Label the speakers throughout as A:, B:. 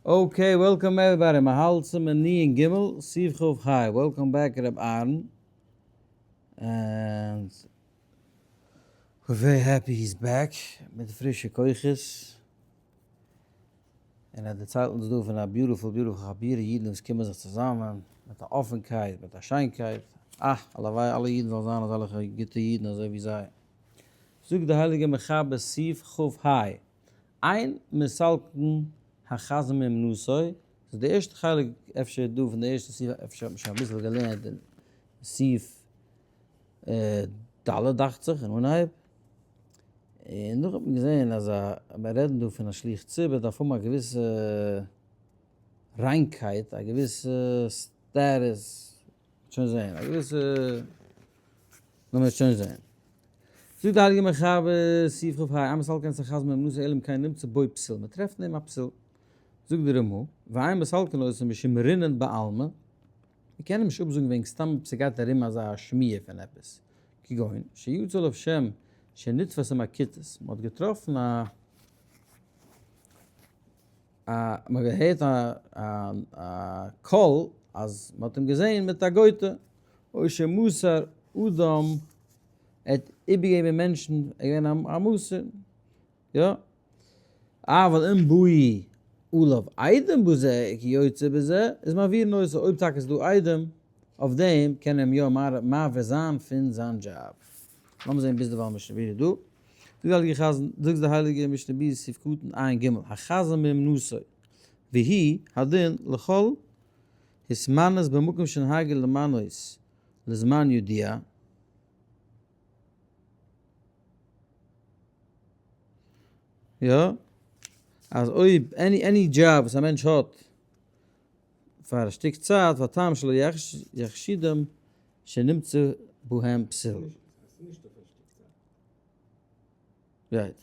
A: Okay, welcome everybody, מ'האלט צום ענין ג', סעיף כ ה, welcome back ר' אהרן, and we're very happy he's back, מיט פרישע כוחות, און ער דערציילט אונז דא פון א beautiful beautiful חבורה אידן וואס קומען זיך צוזאמען, מיט א אפענקייט, מיט א שיינקייט, אה, הלוואי אלע אידן זאלן זיין אזעלכע גוטע אידן אזוי ווי זיי. זאגט די הייליגע מחבר סעיף כ ה, אין מסלקין החזן מאומנותו, ס'איז די ערשטע חלק אפשר דא פון די ערשטע סעיף, אפשר האט מען שוין אביסל געלערנט אין סעיף ד' דאכט זיך אין אנהייב, און נאך האט מען געזען אז א מיר רעדן דא פון א שליח ציבור דארף האבן א געוויסע ריינקייט, א געוויסע status, מ'וועט שוין זען, א געוויסע, לאמיר שוין זען. זאגט די הייליגע מחבר, סעיף כ ה, אין מסלקין את החזן מאומנותו אלא אם כן נמצא בו פסול, מען טרעפט אין אים א פסול. זאגט די רמ א, ואין מסלקין אותו משום רינון בעלמא, מען קען אים נישט אפזאגן וועגן סתם ס'גייט ארום אזא שמועה פון עפעס, כגון שיצא עליו שם שנתפס עם הכותית, מען האט געטראפן א א מען האט געהערט א א קול אז מען האט אים געזען מיט א גויטע, או שמסר אדם, ער האט איבערגעגעבן מענטשן, ער איז געווען א מסור, יא, אבל אם באו עליו עדים בזה כיוצא בזה, איז מעבירין אותו, אויב טאקע איז דא עדים אויף דעם קען ער אים יא מעביר זיין פון זיין דזשאב. לאמיר זען ביז דערווייל משנה ברורה דא. זאגט די הייליגע חזן, זאגט די הייליגע משנה ברורה סעיף קטן עיין ג, החזן באומנותו, והוא הדין לכל התמנות במקום שנהגו למנות לזמן ידוע, יא, אז אויב any any job וואס א מענטש האט פאר א שטיק צייט והטעם שלא יחשדום שנמצא בהם פסול. Right.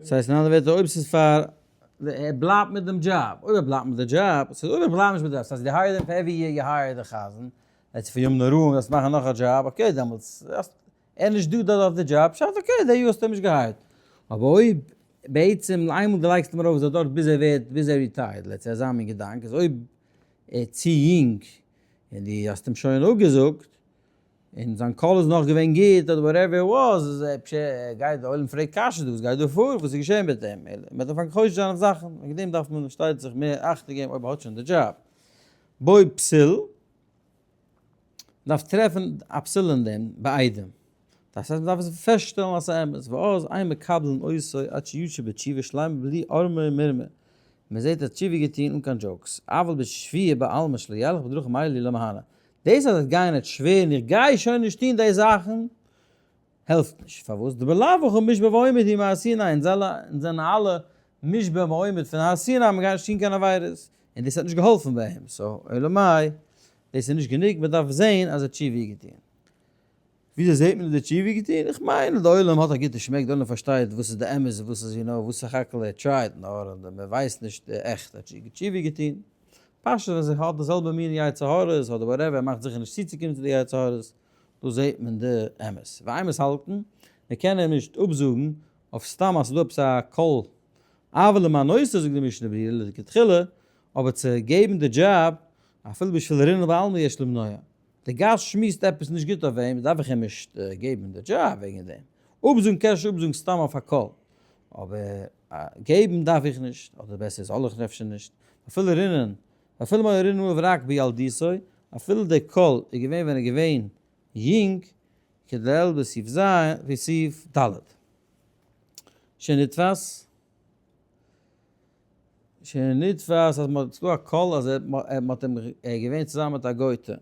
A: ס'הייסט אין אנדערע ווערטער אויב ס'איז פאר ער בלייבט מיט דעם דזשאב, אויב ער בלייבט מיט די דזשאב, ס'איז אויב ער בלייבט נישט מיט די דזשאב, ס'הייסט דו hire אים פאר every year you hire די חזן, ער צו פאר ימים נוראים דארפסט מאכן נאך א דזשאב, okay דעמאלטס ער איז נישט דא דארט אויף די דזשאב, פשט okay די יאר האסטו אים נישט גע hire ט, אבער אויב בעצם איינמאל דו לייגסט אים ארויף איז ער דארט ביז ער ווערט ביז ער retired, let's say אזא מין געדאנק איז אויב ער איז צו יונג און דו האסט אים שוין אפגעזאגט און זיין קול איז נאך געווען גוט אדער whatever it was, איז ער פשש ער גייט די עולם פרעגט קשיות דא וואס גייט דא פאר וואס איז געשען מיט אים, מען וועט אנפאנגען חושד זיין אויף זאכן, וועגן דעם דארף מען פארשטייט זיך מער אכטונג געבן אויב ער האט שוין די דזשאב. בו פסול. מ'דארף טרעפן א פסול אין דעם בעדים. דאס הייסט מ'דארף עס פעסטשטעלן אז ס'איז אמת, ואז אין מקבלין אותו עד שישוב בתשובה שלימה בלי ערמה ומרמה, מ'זעט ער האט תשובה געטון אן קיין jokes, אבל בשבועה בעלמא שלא ילך בדרכים האלה לא מהנה. דאס אז ער וועט גיין ער וועט שווערן איך גיי שוין נישט טון די זאכן, העלפט נישט. פארוואס? דבלאו הכי מושבע ועומד הוא מהר סיני, אונז זענען אלע מושבע ועומד פון הר סיני, מ'גייט נישט טון קיין עבירות, און דאס האט נישט געהאלפן ביי אים, so אלא מאי, דאס איז נישט גענוג, מען דארף זען אז ער האט תשובה געטון. וויאזוי זעט מען אז ער האט תשובה געטון? איך מיין אז די עולם האט א גוטע שמעק, די עולם פארשטייט וואס איז די אמת און וואס איז you know, וואס סך הכל ער try ט נאר, און מען ווייסט נישט עכט ער האט תשובה געטון. פשט ווען זיך האט די זעלבע מין יצר הרע'ס אדער whatever, ער מאכט זיכער נישט צוצוקומען צו די יצר הרע'ס, דא זעט מען די אמת. ואין מסלקין, מען קען אים נישט אפזאגן אויף סתם אז ס'איז דא עפעס א קול אבל למנותו זאגט די משנה ברורה לכתחילה, אבער צו געבן די דזשאב אפילו בשביל רינון בעלמא יש למנוע, די גאס שמועסט עפעס נישט גוט אויף אים דארף איך אים נישט געבן די דזשאב וועגן דעם, אפזאגן קען איך אפזאגן סתם אויף א קול, אבער געבן דארף איך נישט, אדער בעסער זאל איך אפשר נישט, אפילו רינון, אפילו מה רינון עליו רק בילדותו, אפילו די קול איז געווען ווען ער איז געווען יונג, כדלעיל בסעיף ז' וסעיף ד'. שנתפס, שנתפס אז מ'האט ס'דא א קול אז ער מ'האט אים ער איז געווען צוזאמען מיט א גוי'טע,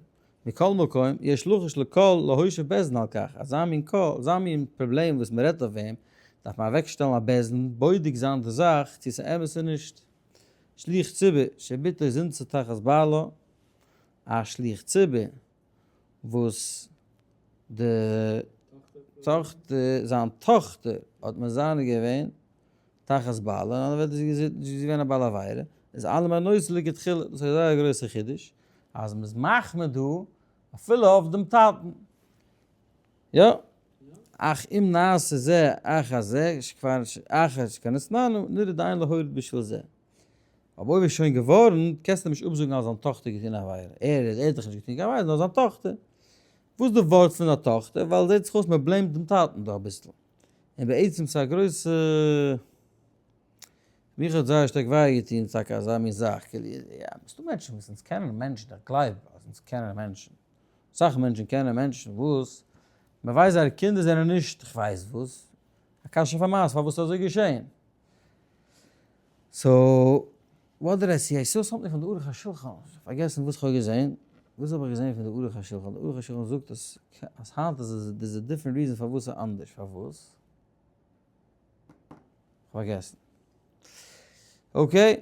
A: מכל מקום יש לחוש לקול להושיב בית דין על כך, אזא מין קול אזא מין פראבלעם וואס מ'רעדט אויף אים, דארף מען אוועק שטעלן א בית דין בודק זיין די זאך צו ס'איז אמת צו נישט. שליח ציבור שבתו זינתה תחת בעלה, א שליח ציבור וואס די טאכטער, זיין טאכטער האט מזנה געווען תחת בעלה, אין אנדערע ווערטער זי איז געווען א בעל עבירה, איז אלע מנוסה לכתחילה, דאס איז זייער א גרויסע חידוש, אז מ'איז מחמיר דא אפילו אויף דעם טאטן. יא. אך אם נעשה זה אחר זה שכבר אחר שכנסננו נראה דיין להוריד בשביל זה. אבער אויב איז שוין געווארן, קענסטו נישט אפזאגן אז זיין טאכטער האט געטון א עבירה. ער ער האט דאך נישט געטון קיין עבירה, נאר זיין טאכטער. וואס איז די ווארט פון א טאכטער? ווייל זעט זיך אויס מען blame ט דעם טאטן דא אביסל. און בעצם ס'איז א גרויסע. מיך האט זייער שטארק וויי געטון טאקע אזא מין זאך, כאילו יא, ס'דא מענטשן וואס אונז קענען מענטשן, איך גלייב אז אונז קענען מענטשן, אסאך מענטשן קענען מענטשן וואס מען ווייסט זייערע קינדער זענען נישט כ'ווייס וואס, א קשיא פאר מיינסט פארוואס איז אזוי געשען? so what did I see? I saw something פון די ערוך השולחן, פארגעסן וואס כ'האב געזען, וואס האב איך געזען פון די ערוך השולחן? די ערוך השולחן זאגט אז אז היינט איז עס א different reason פארוואס ס'איז אנדערש, פארוואס? פארגעסן. okay,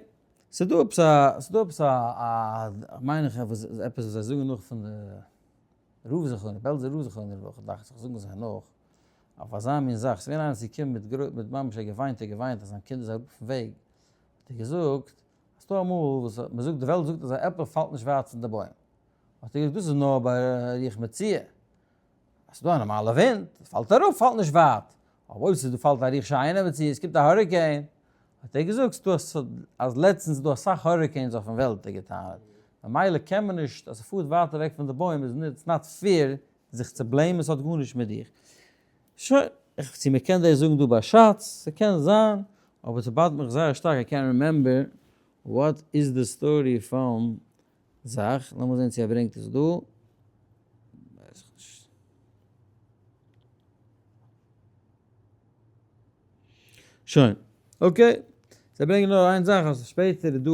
A: ס'דא עפעס א, ס'דא עפעס א א, מיין איך עפעס עפעס וואס זיי זאגן נאך פון די רב זכרונו, בעלזער רב זכרונו לברכה דאכט זיך זאגן זיי נאך, אויף אזא מין זאך, ס'געווען איינער וואס איז געקומען מיט גרוי מיט ממש ער געוויינט ער געוויינט אז זיין קינד איז אראפ פון וועג, האט ער געזאגט, אז ס'דא אמאל וואס מ'זאגט די וועלט זאגט אז א עפל פאלט נישט ווייט פון די בוים, האט ער געזאגט דאס איז נאר ביי רוח מצויה, אז ס'דא א נארמאלע ווינט, פאלט אראפ פאלט נישט ווייט, אבער אויב ס'איז דא פאלט א רוח שאינה מצויה, עס קומט א hurricane, האט ער געזאגט ס'דא אז לעצטנס איז דא אסאך hurricanes אויפן וועלט האט ער געטענה'ט, ממילא קען מען נישט אז ס'פארט ווייט אוועק פון די בוים איז it's not fair זיך צו blame ן ס'האט גארנישט מיט דיך. שוין, איך צו מ'קען דאס זאגן דא ביי שאץ, ס'קען זיין, אבער ס' bother ט מיך זייער שטארק, איי קענט רימעמבער וואט איז די story פון זאך, לאמיר זען צו ער ברענגט עס דא. ווייס איך נישט. שוין, okay. זיי ברענגען נאר איין זאך אז שפעטער איז דא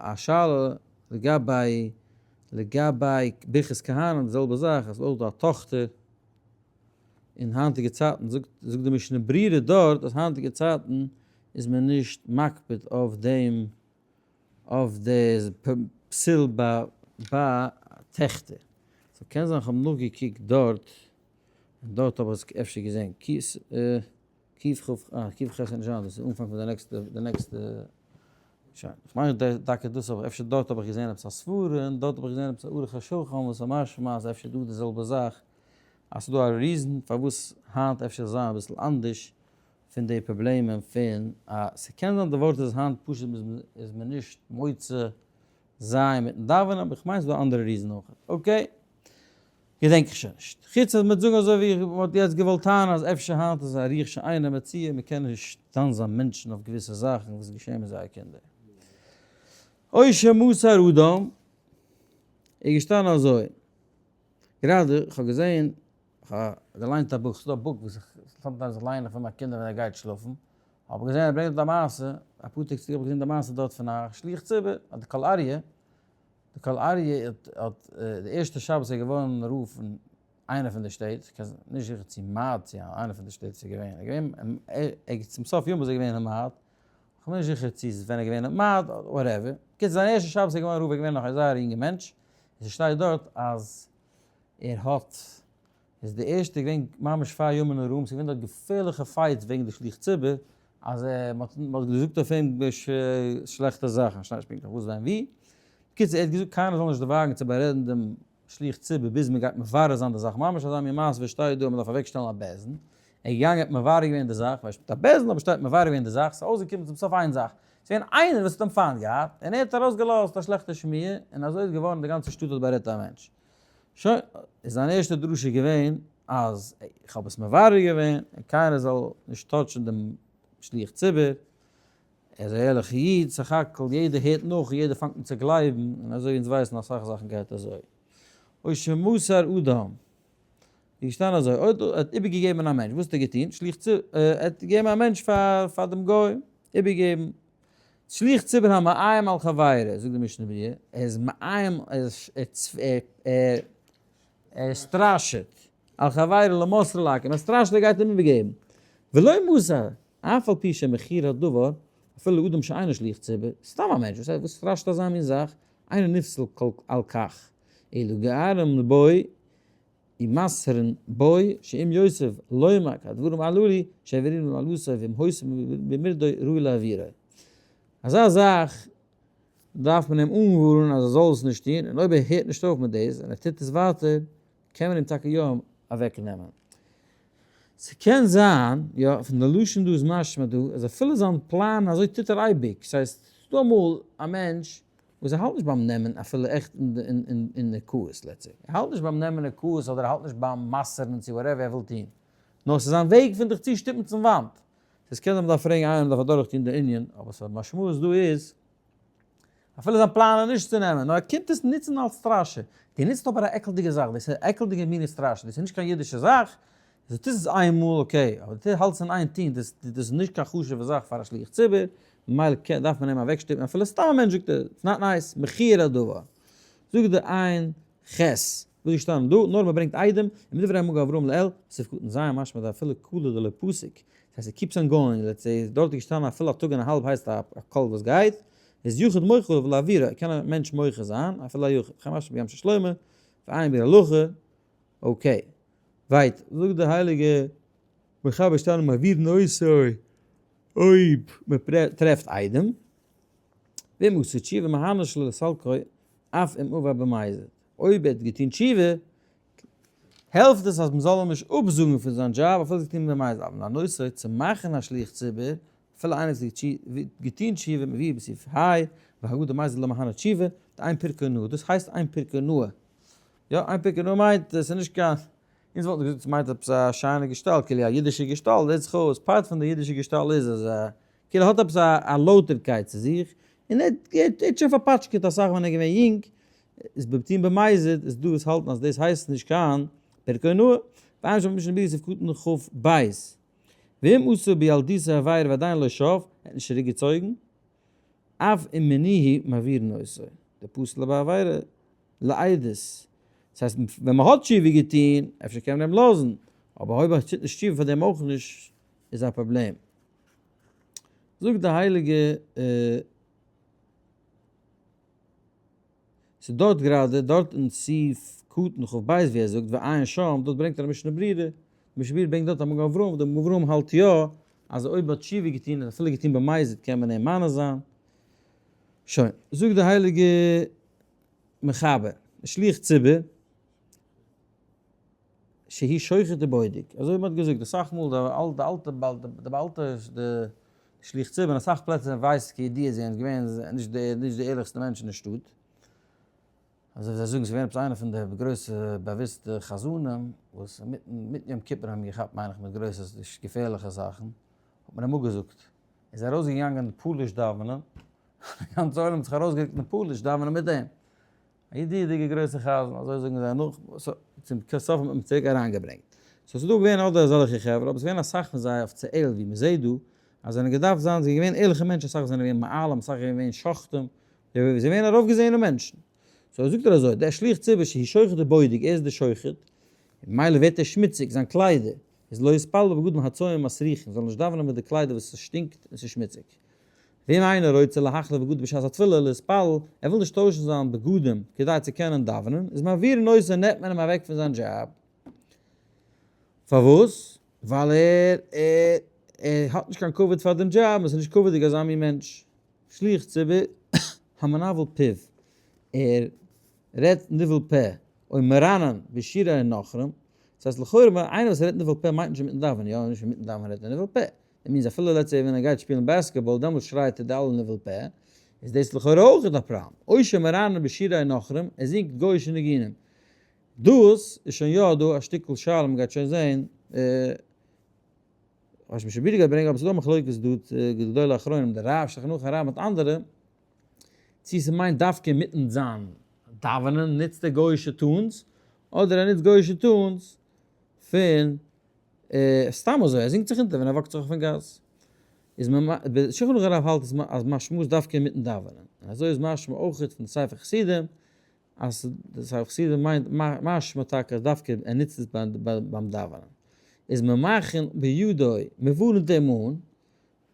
A: א שאלה לגבי לגבי ברכת כהנים די זעלבע זאך אז אויך דא א טאכטער אין היינטיגע צייטן זאגט זאגט די משנה ברורה דארט אז היינטיגע צייטן איז מען נישט מקפיד אויף דעם אויף די פסול ביי ביי טעכטער. so קען זיין כ'האב נאכגעקוקט דארט און דארט האב איך עס אפשר געזען. קוף כ אה קוף ח איז נישט דאס איז אנפאנג פון די נעקסטע די נעקסטע שוין. כ'מיין טאקע דאס האב איך אפשר דארט האב איך געזען עפעס א סברה און דארט האב איך געזען עפעס א ערוך השולחן וואס איז משמע אז אפשר דא די זעלבע זאך אז ס'דא א reason פארוואס היינט אפשר זיין אביסל אנדערש פון די פראבלעמען פון א, ס'קען זיין די ווארט איז היינט פשוט איז מען נישט מוצא זיין מיטן דאווענען, אבער כ'מיין ס'דא אנדערע reason אויך. okay, געדענק איך שוין נישט. חוץ אז מ'וועט זאגן אזוי ווי מ'האט יעצט געוואלט טענה'ן אז אפשר היינט איז א רוח שאינה מצויה, מ'קען נישט דן זיין מענטשן אויף געוויסע זאכן וואס איז געשען מיט זייער קינדער. או שמסר אדם איז געשטאנען אזוי. גראדע כ'האב געזען כ'האב געליינט א בוך, ס'דא א book וואס איך sometimes איך ליין איך פאר מיין קינדער ווען ער גייט שלאפן, האב איך געזען ער ברענגט דארט א מעשה, אפאר טעג צוריק האב איך געזען די מעשה דארט פון א שליח ציבור, אז די קול אריה, די קול אריה האט האט די ערשטע שבת איז ער געווארן רב פון איינע פון די שטעט, כ'קען נישט זיכער צו מאד צו איינע פון די שטעט איז ער געווען, ער געווען ער צום סוף יום איז ער געווען אין מאד, כ'בין נישט זיכער צו ס'איז ווען ער געווען אין מאד אדער whatever, בקיצור זיין ערשטע שבת איז ער געווארן רב, ער געווען נאך א זייער יונגע מענטש, און ס'שטייט דארט אז ער האט איז די ערשטע געווען ממש פאר ימים נוראים, ס'איז געווען דארט געפערליכע fights וועגן די שליח ציבור, אז מ'האט מ'האט געזאגט אויף אים שלעכטע זאכן, כ'שטיי נישט פונקטליך וואס ווען ווי, בקיצור ער האט געזאגט קיינער זאל נישט דערוואגן צו בארעדן דעם שליח ציבור ביז מ'גייט מברר זיין די זאך, ממש אזא מין מעשה וואס שטייט דא אז מ'דארף אוועק שטעלן א בית דין, ער איז געגאנגען האט מברר געווען די זאך, ווייסט נישט מיט א בית דין אבער שטייט מברר געווען די זאך, ס'איז אויסגעקומען צום סוף איין זאך, ס'איז געווען איינער וואס האט אים פיינט געהאט, און ער האט ארויסגעלאזט א שלעכטע שמועה, און אזוי איז געווארן די גאנצע שטאט האט בארעדט א מענטש. שוין, איז זיין ערשטע דרשה געווען אז איך האב עס מברר געווען, און קיינער זאל נישט touch ן דעם שליח ציבור, ער איז א ערליכע איד, סך הכל יעדער הערט נאך און יעדער פאנגט אן צו גלייבן, און אזוי ווי אונז ווייסן אסאך זאכן גייט אזוי. או שמסר אדם, איז געשטאנען אזוי, אויב ער האט איבערגעגעבן א מענטש, וואס האט ער געטון? שליח ציבור, ער האט געגעבן א מענטש פאר פאר דעם גוי, איבערגעגעבן. שליח ציבור המאיים על חברו, זאגט די משנה ברורה, ער איז מאיים, ער ער סטראשעט, על חברו למוסרו לעכו"ם, ער סטראשעט ער גייט אים איבערגעבן. ולא מסר, אף על פי שמכיר הדבר, אפילו לאדם שאינו שליח ציבור, סתם א מענטש וואס סטראשעט אזא מין זאך, אינו נפסל על כך, אלא גוערים בו ומזהירין בו שאם יוסיף לומר כדברים הללו שהעבירנו למעלתו ואם הוסיף במרדו ראוי להעבירו. אזא זאך דארף מען אים אנווארענען אז ער זאל עס נישט טון, און אויב ער הערט נישט אויף מיט דאס און ער טוט עס ווייטער, קען מען אים טאקע יא אוועק נעמען. ס'קען זיין, יא, פון די לשון דא איז משמע דא, אז אפילו זיין פלאן אזוי טוט ער אייביג, ס'הייסט, ס'דא אמאל א מענטש וואס ער האלט נישט ביים נעמען אפילו עכט אין נקאות, let's say, ער האלט נישט ביים נעמען נקאות אדער ער האלט נישט ביים מסר'ן צו whatever ער וויל טון, נאר ס'איז זיין וועג פון דיך צושטופן צום וואנט. ס'איז קען זיין מ'דארף פרעגן איינעם מ'דארף אדורך טון די ענין, אבער ס'האט משמעות דא איז, אפילו זיין פלאן איז נישט צו נעמען, נאר ער קומט עס נוצן אלס סטראשע. דו נוצט אבער א עקלדיגע זאך, דאס איז א עקלדיגע מינע סטראשע, דאס איז נישט קיין אידישע זאך, דו טוסט עס איין מאל okay, אבער דו האלטסט אין איין טון, דאס איז נישט קיין חשוב'ע זאך פאר א שליח ציבור, ממילא דארף מען אים אוועקשטופן, אפילו סתם א מענטש זאגט ער, it's not nice, מכיר הדבר. זאגט די עין ח, וואס איז געשטאנען דא, נאר מען ברענגט עדים, און מדברי המגן אברהם לעיל, סעיף קטן ז', משמע דאפילו קלא דלא פסיק, דאס הייסט it keeps on going, let's say דארט איז געשטאנען אפילו א טאג און א האלב הייסט א קול וואס גייט, איז יחיד מוחל ולהעבירה, קען א מענטש מוחה זיין, אפילו א יחיד, וכן משמע בים של שלמה, ועיין ביאור הלכה, okay. ווייטער זאגט דער הייליגער מחבר שטערן מעבירין אותו אויב מען טרעפט עדים, ואם עשה תשובה מהנה שלא לסלקו אף אם עבר במזיד, אויב ער האט געטון תשובה העלפט עס אז מען זאל אים נישט אפזאגן פון זיין דזשאב אפילו ער האט געטון במזיד, אבל לענותו צו מאכן א שליח ציבור אפילו איינער וואס האט געטון תשובה מביא בסעיף ה' והגדה מזיד לא מהנה תשובה, דאין פרקו נאה, דאס הייסט אין פרקו נאה, יא אין פרקו נאה מיינט עס איז נישט קיין, אונז וואלטן געזאגט עס מיינט עפעס א שיינע געשטאלט כאילו א אידישע געשטאלט, זעט זיך אויס part פון די אידישע געשטאלט איז אז ער כאילו האט עפעס א לויטערקייט צו זיך, און ער האט שוין פארפאטשקעט אסאך ווען ער איז געווען יונג, איז בבטין במזיד איז דא וואס האלטן אז דאס הייסט נישט קיין פרקו נאה, ועיין שם במשנה ברורה סעיף קטן כ ב. ואם עשה בילדותו עבירה ועדיין לא שב, ער האט נישט צוריק געצויגן, אף אם מינוהו מעבירין אותו, דפסול בעבירה לעדות, דאס הייסט ווען מען האט תשובה געטון, אפשר קען מען אים לאזן, אבער אויב ער טוט נישט תשובה פאר דעם אויך נישט, איז א פראבלעם. זאגט די הייליגע. ס'איז דארט גראדע, דארט אין סעיף קטן כ ב ווי ער זאגט ועיין שם, דארט ברענגט ער א משנה ברורה, די משנה ברורה ברענגט דארט א מגן אברהם, די מגן אברהם האלט יא אז אויב האט תשובה געטון און אפילו געטון במזיד קען מען אים מענה זיין. שוין, זאגט די הייליגע מחבר, שליח ציבור, שהי' שוחט ובודק, אזוי ווי מ'האט געזאגט אסאך מאל די אלטע די אלטע די שליח ציבור אין אסאך פלעצער ווייסט כידוע זענען געווען נישט די נישט די ערליכסטע מענטשן אין שטאט, אזוי ווי זיי זאגן ס'איז געווען עפעס איינער פון די גרויסע באוויסטע חזנים וואס אינמיטן מיטן יום כיפור האבן געכאפט מיין איך מיט גרויסע געפערליכע זאכן, האט מען אים אפגעזאגט, איז ער ארויסגעגאנגען פאליש דאווענען, די גאנצע עולם האט זיך ארויסגערוקט אין פאליש דאווענען מיט אים. א ידוע'דיגע גרויסע חזן, אזוי זאגן זיי נאך, so צום סוף האט מען אים צוריק אריינגעברענגט. so ס'איז דא געווען אדער אזעלכע חברה, אבער ס'איז געווען אסאך פון זיי אפיציעל ווי מ'זעט דא, אז זיי זענען געדארפט זיין, זיי זענען געווען ערליכע מענטשן, אסאך זענען געווען מוהלים, אסאך זענען געווען שוחטים, זיי זענען געווען ארויפגעזעענע מענטשן. so זאגט ער אזוי, דער שליח ציבור שהוא שוחט ובודק, ער איז דער שוחט, ממילא ווערט ער שמוציג, זיין קליידער, איז לא יתפלל בבגדים הצואים ומסריחין, זאל נישט דאווענען מיט די קליידער וואס עס שטינקט און ס'איז שמוציג. ואם אינו רוצה להחליף בגדים בשעת התפילה להתפלל, ער וויל נישט טוישן זיין בגדים כדי צו קענען דאווענען, איז מעבירין אותו נעמט מען אים אוועק פון זיין דזשאב. פארוואס? ווייל ער ער ער האט נישט קיין כבוד פאר דעם דזשאב און ס'איז נישט כבוד'יג אזא מין מענטש. שליח ציבור המנבל פיו, ער רעדט ניבול פה, או מרנן בשירי נכרים, דאס הייסט לכאורה ווען איינער וואס רעדט ניבול פה מיינט נישט אינמיטן דאווענען, יא נישט אינמיטן דאווענען רעדט ער ניבול פה, that means אפילו let's say ווען ער גייט שפילן basketball דעמאלטס שרייט ער די אלע ניבול פה, איז דאס לכאורה אויך א פראבלעם, או שמרנן בשירי נכרים, ער זינגט גוי'אישע ניגונים, דאס איז שוין יא דא א שטיקל שאלה מ'גייט שוין זעהן, ר' משה בידער גייט ברענגען אבער ס'איז דא א מחלוקת דא גדולי האחרונים דער רב שלחן ערוך הרב מיט אנדערע, צו ס'מיינט דווקא אינמיטן זיין דאווענען נוצט ער גוי'אישע tunes, אדער ער נוצט גוי'אישע tunes פון סתם אזוי, ער זינגט זיך אונטער ווען ער וואקט זיך אויפן גאס. איז שולחן ערוך הרב האלט אז משמעות דווקא אינמיטן דאווענען, און אזוי איז משמע אויך פון ספר חסידים, אז די ספר חסידים מיינט משמע טאקע אז דווקא ער נוצט עס ביים דאווענען. איז ממחין בידו, מ'ווארנט אים אן,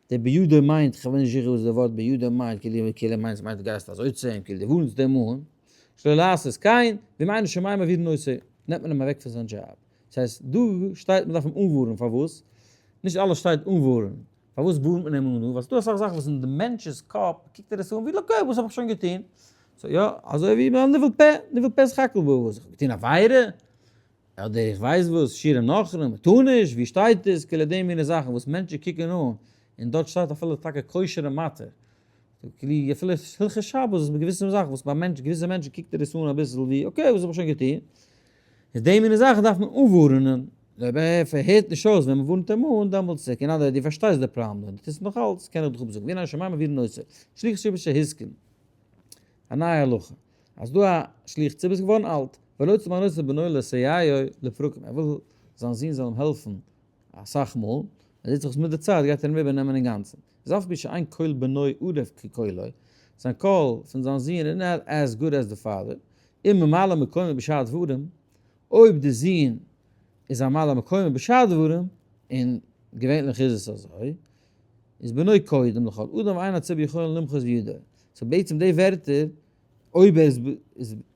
A: דער בידו מיינט, כ'בין נישט זיכער וואס די ווארט בידו מיינט, כאילו כאילו מיינט ס'מיינט דו גייסט אזוי צו אים, כאילו דו ווארנסט אים אן, שלא לעשות כן, ואם אינו שומע מעבירין אותו, נעמט מען אים אוועק פון זיין דזשאב. דאס הייסט, דא שטייט מ'דארף אים אנווארענען, פארוואס? נישט אלעס שטייט אנווארענען. פארוואס ווארנט מען אים אן דא? ווייל ס'דא אסאך זאכן וואס אין די מענטש'ס קאפ קוקט ער עס אן ווי okay, וואס האב איך שוין געטון? so יא, אזוי ווי ביי ניבול פה, ניבול פה איז חקל בו, וואס איך האב געטון עבירה? אדער איך ווייס וואס, שירי נכרים, מ'טאר נישט, ווי שטייט עס, כאילו די מיני זאכן וואס מענטשן קוקן אן, און דארט שטייט אפילו טאקע כשר'ע מתיר, כאילו אפילו הלכות שבת איז מיט געוויסע זאכן וואס ביי מענטש געוויסע מענטשן קוקט ער עס אן אביסל ווי okay וואס האב איך שוין געטון, איז די מיני זאכן דארף מען אנווארענען, אויב ער הערט נישט אויס ווען מ'ווארנט אים אן דעמאלטס איז אקעי, דו פארשטייסט די פראבלעם דא, דו טוסט נאך אלץ, קען איך דיך אפזאגן, והנה השמים מעבירין אותו, שליח ציבור שהזקין, א נייע הלכה, אז דא א שליח ציבור איז געווארן אלט, ורוצה למנות בנו לסייעו לפרקים, ער וויל זיין זון זאל אים העלפן אסאך מאל, ער זעט זיך אז מיט די צייט גייט ער אים איבערנעמען אינגאנצן, איז אף על פי שאין קול בנו ערב כקולו, זיין קול פון זיין זון איז not as good as the father, אם ממלא מקומו בשאר דברים, אויב די זון איז א ממלא מקומו בשאר דברים, און געווענליך איז עס אזוי, איז בנו קודם לכל אדם ואין הציבור יכולין למחות בידו. so בעצם די ווערטער אויב ער איז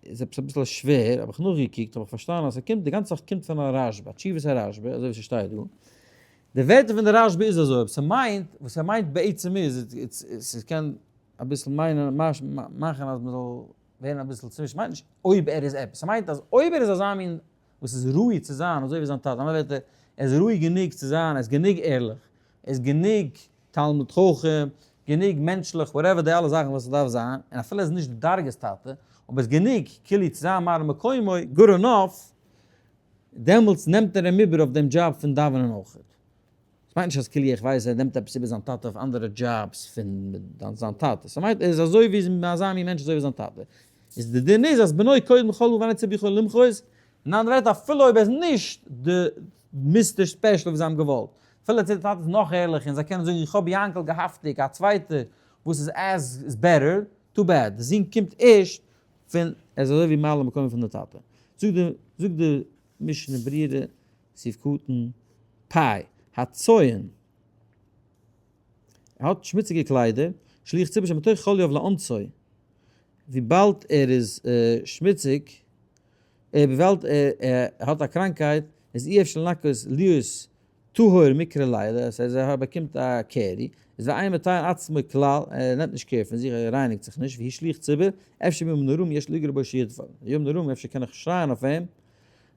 A: איז עפעס אביסל שווער, האב איך נאכגעקוקט האב איך פארשטאנען אז ס'קומט די גאנצע זאך קומט פון א רשב"א, א תשובת הרשב"א, אזוי ווי ס'שטייט דא. די ווערטער פון די רשב"א איז אזוי, אויב ס'מיינט, וואס ער מיינט בעצם איז, ס'קען אביסל מיינען מאכן אז מ'זאל ווערן אביסל צומישט, ס'מיינט נישט אויב ער איז עפעס, ס'מיינט אז אויב ער איז אזא מין וואס איז ראוי צו זיין אזוי ווי זיין טאטע, אנדערע ווערטער, ער איז ראוי גענוג צו זיין, ער איז גענוג ערליך, ער איז גענוג תלמיד חכם, גענוג מענטשליך, whatever די אלע זאכן וואס עס דארף זיין, און אפילו ער איז נישט די דרגת טאטע, אבער איז גענוג כאילו צו זיין מראה מקומו, good enough, דעמאלטס נעמט ער אים איבער אויף דעם דזשאב פון דאווענען אויכעט. עס מיינט נישט אז כאילו איך ווייס ער נעמט עפעס איבער זיין טאטע אויף אנדערע דזשאבס פון זיין טאטע, ס'מיינט ער איז אזוי ווי אזא מין מענטש אזוי ווי זיין טאטע. איז די דין איז אז בנו קודם לכל אדם ואין הציבור יכול למחות, אין אנדערע ווערטער אפילו אויב ער איז נישט די mister special ווי זיי האבן געוואלט, אפילו די טאטע איז נאך ערליכער און זיי קענען זאגן איך האב יענקל געהאפטיג א צווייטער וואס איז as is better, too bad, די זון קומט ערשט פון ער איז אזוי ווי ממלא מקום פון די טאטע. זאגט די זאגט די משנה ברורה סעיף קטן פ' הצוהן ער האט שמוציגע קליידער, שליח ציבור שמתוך חליו לאונסו, וויבאלד ער איז שמוציג, וויבאלד ער האט א קראנקהייט, איז אי אפשר לנקות להיות טהור מקרה לילה, עס הייסט ער באקומט א קרי, איז ואין מטהר עצמו כלל, ער נעמט נישט care פון זיך, ער רייניגט זיך נישט, והוא שליח ציבור, אפשר בימים נוראים יש לגרור בו שיטבול, בימים נוראים אפשר קען איך שרייען אויף אים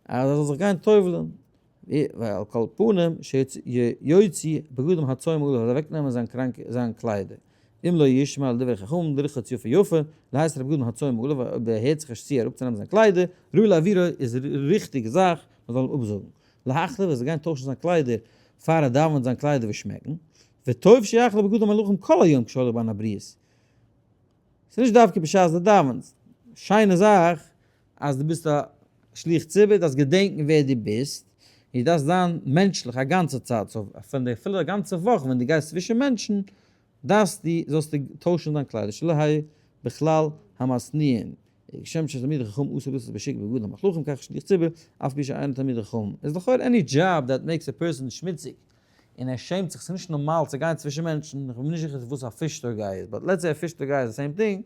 A: אז ער זאל זיך גיין טובל'ן, ועל כל פנים שיוציא בגדים הצואים עליו, ער זאל אוועקנעמען זיין קראנק זיין קליידער, אם לא ישמע לדברי חכמים לרחוץ יפה יפה, להסיר בגדים הצואים עליו, אויב ער הערט זיך נישט צו אראפצונעמען זיין קליידער, ראוי להעבירו איז ריכטיגע זאך מען זאל אים אפזאגן, להחליף ער זאל גיין טוישן זיין קליידער פאר ער דאווענט זיין קליידער וועט שמעקן, וטוב שיחליף בגדים הלכים כל היום כשהולך בין הבריות, ס'איז נישט דווקא בשעת דו דאווענסט, שיינע זאך אז דו ביסט א שליח ציבור, דארפסט געדענקן ווער דו ביסט, און דו דארפסט זיין מענטשליך א גאנצע צייט, so פון די אפילו א גאנצע וואך ווען דו גייסט צווישן מענטשן, דארפסטו, זאלסטו טוישן דיין קליידער, שלא יהא בכלל המשניאין, כשם שתלמידי חכמים אסור לצאת בשוק בבגדים מלוכלכים כך שליח ציבור, אף פי שאינו תלמיד חכם. איז לכאורה any job that makes a person שמוציג, און ער שעמט זיך, ס'איז נישט נארמאל צו גיין צווישן מענטשן, איך בין נישט זיכער וואס א fish store guy איז, but let's say א fish store guy איז די same thing,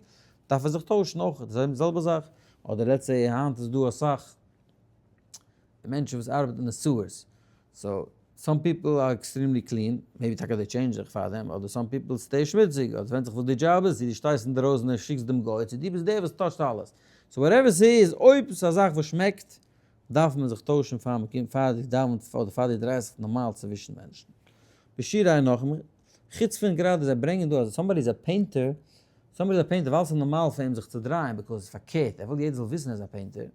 A: דארף ער זיך טוישן אויך, די זעלבע זאך, אדער let's say היינט איז דא אסאך מענטשן וואס ארבעטן אין די sewers, so some people are extremely clean, maybe טאקע זיי change ן זיך פארדעם, אדער some people stay שמוציג, אדער ס'ווענדט זיך וואס די דזשאב איז, צו דו שטייסט אינדערויסן און שיקסט דעם גוי, צו דו ביסט דער וואס touch ט אלעס, so whatever ס'איז, אויב ס'איז א זאך וואס שמעקט, דארף מען זיך טוישן פאר מען קומט פאר די דאווענסט אדער פאר די דרייסט זיך נארמאל צווישן מענטשן. בשירי נוחם, חוץ פון גראדע זיי ברענגען דא אז somebody איז א painter, somebody איז א painter ווייל ס'איז נארמאל פאר אים זיך צו דרייען because פארקערט ער וויל יעדער זאל וויסן ער איז א painter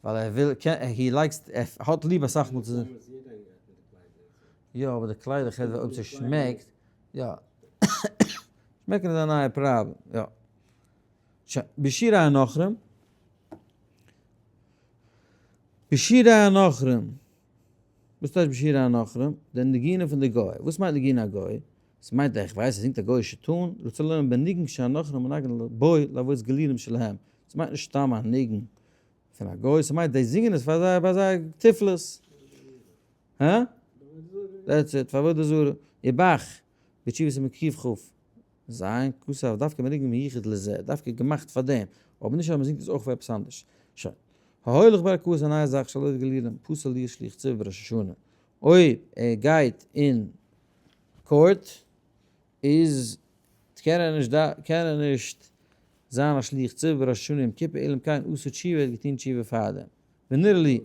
A: ווייל ער וויל he likes ער האט ליב אסאך מאל צו יא אבער די קליידער חברה אויב ס'שמעקט יא שמעקן איז א נייע פראבלעם יא. בשירי הנכרים בשירי הנכרים, וואס טייטש בשירי הנכרים? די ניגונים פון די גוי, וואס מיינט ניגון א גוי? ס'מיינט איך ווייס ער זינגט א גוי'אישע tune, רוצה לומר בניגון שהנכרים מנגנין בו להוות גלילים שלהם, ס'מיינט נישט סתם א ניגון פון א גוי, ס'מיינט זיי זינגען עס פאר זיי ביי זייער תפלות. הא? that's it, פאר עבודה זרה. ובח, בתשובת מקיף כ. זיין כתב דווקא בניגון מיוחד לזה, דווקא געמאכט פאר דעם, אבער נישט אז מ'זינגט עס אויך פאר עפעס אנדערש. שוין. ההולך בערכאות א נייע זאך שלא גלילים, פסול להיות שליח ציבור בראש השנה. אויב ער גייט אין court איז קען ער נישט קען ער נישט זיין א שליח ציבור בראש השנה יום כיפור אלא אם כן עשה תשובה ער האט געטון תשובה פארדעם. ונראה לי.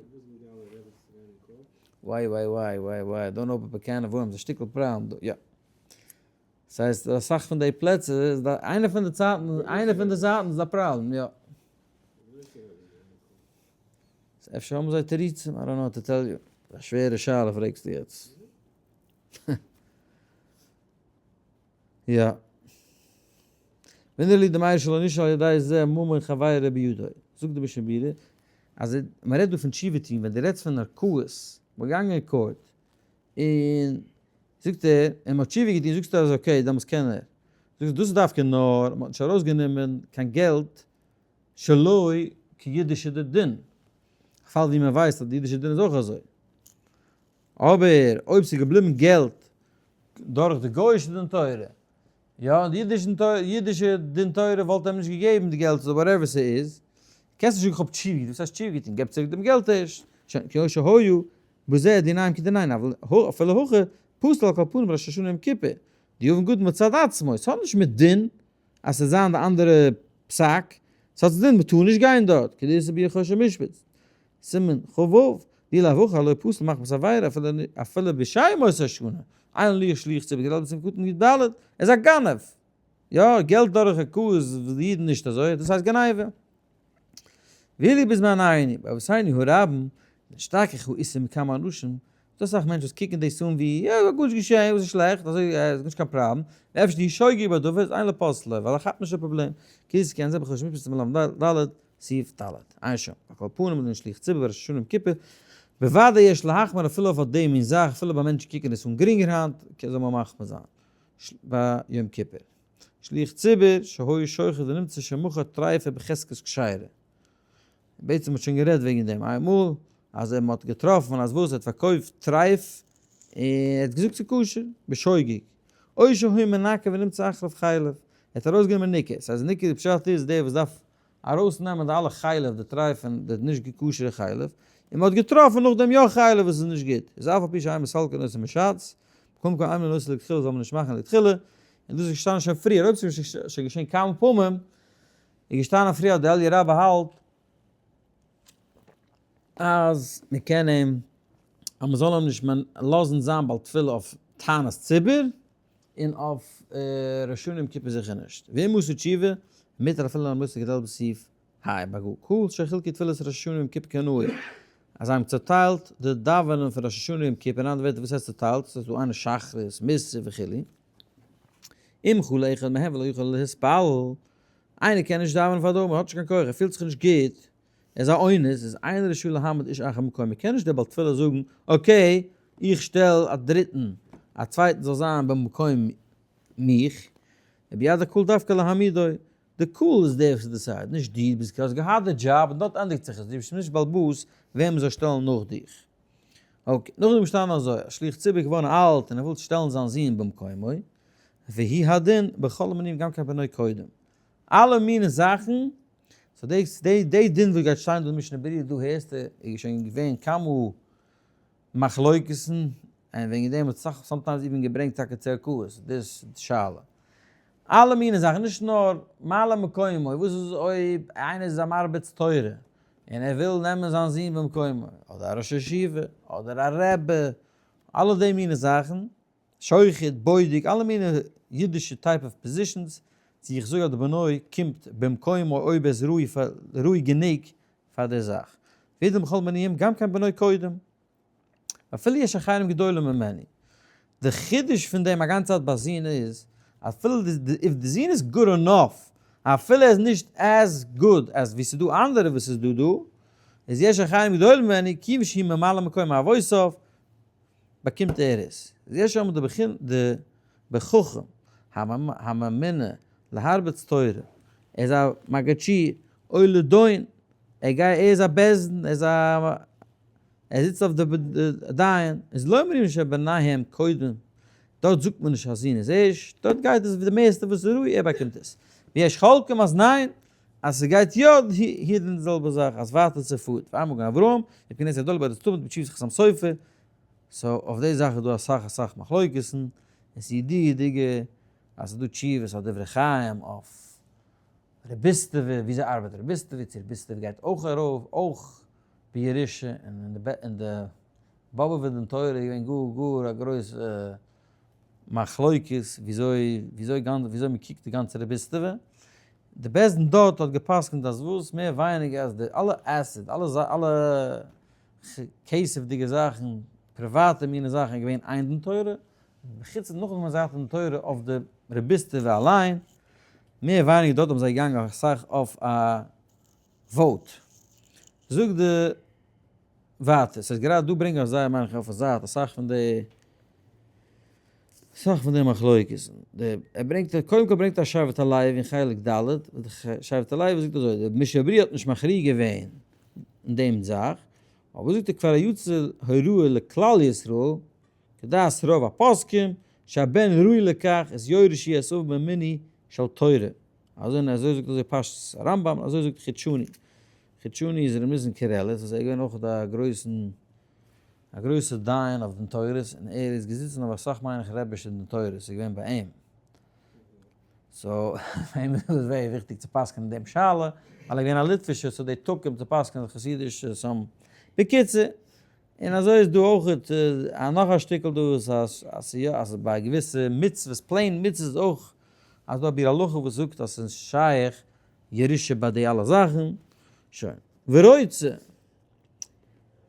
A: וויי וויי וויי וויי וויי, don't open a can of worms, א שטיקל פראבלעם דא, יא. ס'הייסט אסאך פון די פלעצער איז די, איינע פון די צייטן, איינע פון די זייטן איז א פראבלעם, יא. אפשר האבן זיי תירוצים, I don't know to tell you. א שווערע שאלה פרעגסטו יעצט. יא. ונראה לי דמאיר שלא נשאל על ידי זה ממון חבירו בידו. זאגט די משנה ברורה אז מען רעדט דא פון תשובה טון, ווען דו רעדסט פון ערכאות, מען געגאנגען אין court, און זאגט ער, און מען האט תשובה געטון, זאגסטו אז okay, דעמאלטס קען ער. זאגסט דאס איז דווקא נאר מען האט נישט ארויסגענומען קיין געלט שלא כידישע די דין. א פאל ווי מען ווייסט אז די אידישע דין איז אויך אזוי. אבער אויב ס'איז געבליבן געלט דורך די גוי'אישע דין תורה, יא, און די אידישע דין תורה וואלט אים נישט געגעבן די געלט אדער whatever ס'איז, קענסט נישט זאגן כ'האב תשובה געטון, וואס הייסט תשובה געטון? געב צוריק דעם געלט ערשט, שוין, כי שהיו בזה דיניים כדינין, אבל אפילו הכי פסול על כל פנים ראש השנה יום כיפור, די אבן גדול מצד עצמו, ס'האט נישט מיט דין אז ס'זאל זיין די אנדערע פסק, ס'האט צו דין מ'טאר נישט גיין דארט, כדי ס'בי' חושן משפט. סימן כ"ו, די לאו הכא לא פסול מחמת עבירה אפילו בשאר ימות השנה, אין לי שליח ציבור כדי לבצע קטן י"ד, ער איז א גנב! יא, געלט דורך א ק איז די אידן נישט אזוי, דאס הייסט גניבה. ואילו בזמנינו, באבותינו הרבים, נשתכח האיסור מכמה אנשים, ס'דא אסאך מענטשן וואס קוקן דאס אן ווי, יא, גארנישט געשען, וואס איז שלעכט, אזוי איז נישט קיין פראבלעם, ואפשר די שוגג בדבר איז אין לפוסלו, ווייל ער כאפט נישט די פראבלעם, כאילו ס'קען זיין בחושן משפט סימן ל"ד, סעיף ד', עיין שם, על כל פנים איז נישט שליח ציבור בראש השנה יום כיפור, בוודאי יש להחמיר אפילו אויף אט די מין זאך, אפילו ביי מענטשן קוקן עס אן גרינגער היינט, זאל מען מחמיר זיין ביי יום כיפור. שליח ציבור שהי' שוחט ונמצא שמכר טריפה בחזקת כשרה. בעצם מ'האט שוין גערעדט וועגן דעם איינמאל, אז מען האט געטראפן אז וואס ער האט פארקויפט טרייף, און ער האט געזאגט ס'איז כשר, בשוגג. או שהי' מנקר ונמצא אחריו חלב, ער האט ארויסגענומען ניקור, ס'הייסט ניקור די פשט איז דער וואס דארף ארויסנעמען די אלע חלב די טרייף און די נישט כשר'ע חלב, און מען האט געטראפן נאכדעם יא חלב וואס איז נישט גוט, איז אף על פי שאין מסלקין אותו מש"ץ, קודם כל איינמאל נושא לכתחילה זאל מען נישט מאכן לכתחילה, און דאס איז געשטאנען שוין פריער, אויב ס'איז שוין געשען כמה פעמים, איז געשטאנען פריער אז די אליה רבה האלט אז מען קען אים, אז מען זאל אים נישט לאזן זיין בעל תפילה אויף טענת ציבור, און אויף ראש השנה יום כיפור זיכער נישט. ואם עשה תשובה, מותר אפילו למוסר גדול בסעיף ה' בגו ק שחילקו תפילת ראש השנה יום כיפור כנהוג, אז זיי האבן צוטיילט די דאווענען פון ראש השנה יום כיפור, אין אנדערע ווערטער וואס הייסט צוטיילט? ס'איז דא איינער שחרית, מוסף וכו', אם חלה אחד מהם ולא יכול להתפלל, איינער קען נישט דאווענען פאר דעם, ער האט נישט קיין כח, ער פילט זיך נישט גוט, ער איז א אונס, איז אין רשאי להעמיד איש אחר במקומו, קען נישט דער בעל תפילה זאגן, okay, איך שטעל א דריטן, א צווייטן זאל זיין במקום מיך, וביד הקהל דווקא להעמידו, די קהל איז דער וואס decide, נישט דו, ביסט האסט געהאט די דזשאב און דארט ענדיגט זיך עס, דו ביסט נישט בעל הבית וועם מ'זאל שטעלן נאך דיך. okay, נאכדעם איז געשטאנען אזוי, א שליח ציבור איז געווארן אלט און ער וויל שטעלן זיין זון במקומו, והוא הדין בכל המינויים גם כן בנו קודם. אלע מיני זאכן, so די די דין וואס גייט שטיין דא אין משנה ברורה דא הערסטו איז שוין געווען כמה מחלוקת'ן, און וועגן דעם האט סאך sometimes even געברענגט טאקע צו ערכאות דאס שאלה. אלע מיני זאכן, נישט נאר ממלא מקומו, וואס איז אויב איינער איז א מרביץ תורה און ער וויל נעמען זיין זון במקומו, אדער א ראש ישיבה, אדער א רבי, אלע די מיני זאכן, שוחט, בודק, אלע מיני אידישע type of positions, צו איך זאג אז די בנוי קומט במקומו אויב ער איז ראוי גענוג פאר די זאך. וידעם בכל מניעים גם כן בנוי קודם. אפילו יש אחרים גדולים ממני. די חידוש פון דעם א גאנצע צייט ביי זון איז, אפילו if די זון איז good enough, אפילו ער איז נישט as good as ווי ס'איז דא אנדערע וואס איז דא דא, איז יש אחרים גדולים ממני כיוון שהוא ממלא מקום אבותיו, באקומט ער עס. איז יש אומרים די בכין די בחכם הממונה להרביץ תורה, ער איז א מגיד שיעור, או לדון, ער גייט ער איז א בית דין, ער איז א ער זיצט אויף די דיין, איז לא אומרים שביניהם קודם, דארט זאגט מען נישט אז זון איז ערשט, דארט גייט עס ווי די מערסטע וואס איז ראוי ער באקומט עס. ויש חולקים אז ניין, אז ס'גייט יא היר די זעלבע זאך אז ווייטער צופארט פאר מגן אברהם, מפני זה גדול בארץ תמיד בתשובת חתם סופר, so אויף די זאך איז דא אסאך אסאך מחלוקת'ן, און ס'איז ידוע'דיגע אז ס'איז דא תשובות אויף דברי חיים אויף רביסטעווע, וויאזוי ארבעט רביסטעווע, צו רביסטעווע גייט אויך ארויף אויך בירושה און אין די. באבובער דין תורה איז געווען גאר גאר א גרויסע מחלוקת וויאזוי וויאזוי וויאזוי מען קוקט די גאנצע רביסטעווע, די בית דין דארט האט גע'פסק'נט אז וואס מער ווייניגער אז די אלע asset אלע אלע כסף'דיגע זאכן פריוואטע מינע זאכן איז געווען איין דין תורה, חוץ נאכדעם האבן זיי געהאט דין תורה אויף די רביסטעווע אליין, מער ווייניגער דארט האבן זיי געגאנגען אסאך אויף א vote. זאגט די ווייטער, ס'איז גראדע דא ברענגען אויף זייער מיין איך אויף א זייט אסאך פון די אסאך פון די מחלוקת'ן. די ער ברענגט קודם כל ברענגט א שבט הלוי אין חלק ד', די שבט הלוי זאגט אזוי, די משנה ברורה האט נישט מכריע געווען אין דעם זאך, אבער זאגט ער כבר יצא הוראה לכלל ישראל, כדעת רוב הפוסקים, שהבן ראוי לכך, איז יורש יהיה את אביו במינוי של תורה. אזוי און אזוי זאגט אזוי פשטות הרמב ם, אזוי זאגט חדשוני. חדשוני איז ר' ניסן קרליץ וואס ער איז געווען אויך א גרויסן א גרויסע דיין אויף דין תורות און ער איז געזיצן אויף אסאך מיין איך רבי'שע דין תורות איז געווען ביי אים. so פאר אים איז עס זייער וויכטיג צו פסק'נען דעם שאלה, ווייל ער איז געווען א ליטווישער so they took אים צו פסק'נען חסידישע some. בקיצור, און אזוי איז דא אויך נאך א שטיקל דא אז אז יא אז ביי געוויסע מצוות plain מצוות איז אויך אז דא א ביאור הלכה וואס זאגט אז ס'איז שייך ירושה ביי די אלע זאכן, שוין. ורוצה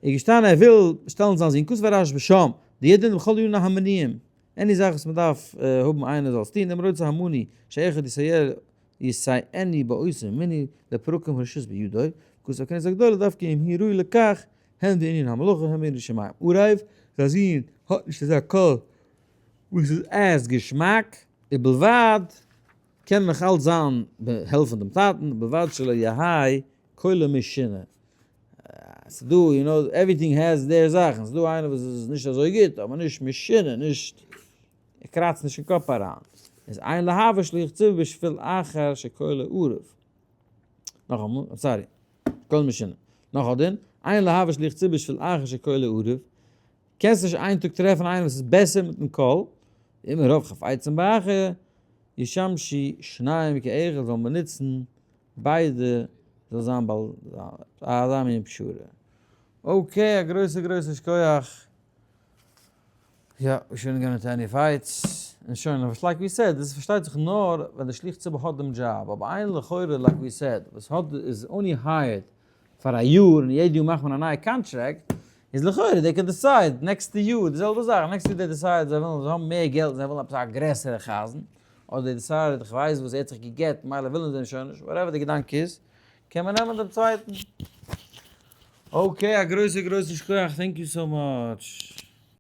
A: איז געשטאנען ער וויל שטעלן זיין זון כתב הרשב ם די ידען בכל עניני המנויים, any זאך וואס מ'דארף האבן איינער זאל עס טון, אם רוצה המנוי שאחד יסייע יסייעני באותו מינוי לפרקים הרשות בידו, כתב הכנסת הגדולה דווקא אם היא ראוי לכך הן בענין המלאכה הן בענין שמים. ערב, זיין זון האט נישט אזא קול וואס איז עס געשמאק, ובלבד קען נאך אלץ זיין העלפן דעם טאטן, ובלבד שלא יהי' קולו משונה. ס'דא, you know, everything has their זאכן, ס'דא איינער וואס איז נישט אזוי גוט, אבער נישט משונה, נישט, ער קראצט נישט אין קאפ אריין. איז אין להביא שליח ציבור בשביל אחר שקולו ערב. נאכאמאל, sorry, קול משונה. נאך א דין, אין להביא שליח ציבור בשביל אחר שקולו ערב. קענסט נישט איין טאג טרעפן איינעם וואס איז בעסער מיטן קול, ואם הרוב חפצים באחר, ישמשו שניהם כאחד זאל מען נוצן ביידע זאל זיין בעל אזא מין פשרה. okay א גרויסע גרויסע שכוח. יא, we shouldn't get into any fights. און שוין, אבער like we said, דאס פארשטייט זיך נאר ווען די שליח ציבור האט דעם דזשאב, אבער איין לכאורה like we said וואס האט איז only hired פאר א יאר און יעדע יאר מאכט מען א נייע קאנטראקט, איז לכאורה they can decide נעקסטע יאר די זעלבע זאך, נעקסטע יאר they decide זיי ווילן זיי האבן מער געלט זיי ווילן עפעס א גרעסערע חזן, אדער they decide איך ווייס וואס ער האט זיך גע'גט מילא ווילן זיי אים שוין נישט, whatever די געדאנק איז, קען מען נעמען דעם צווייטן. okay א גרויסע גרויסע שכוח thank you so much.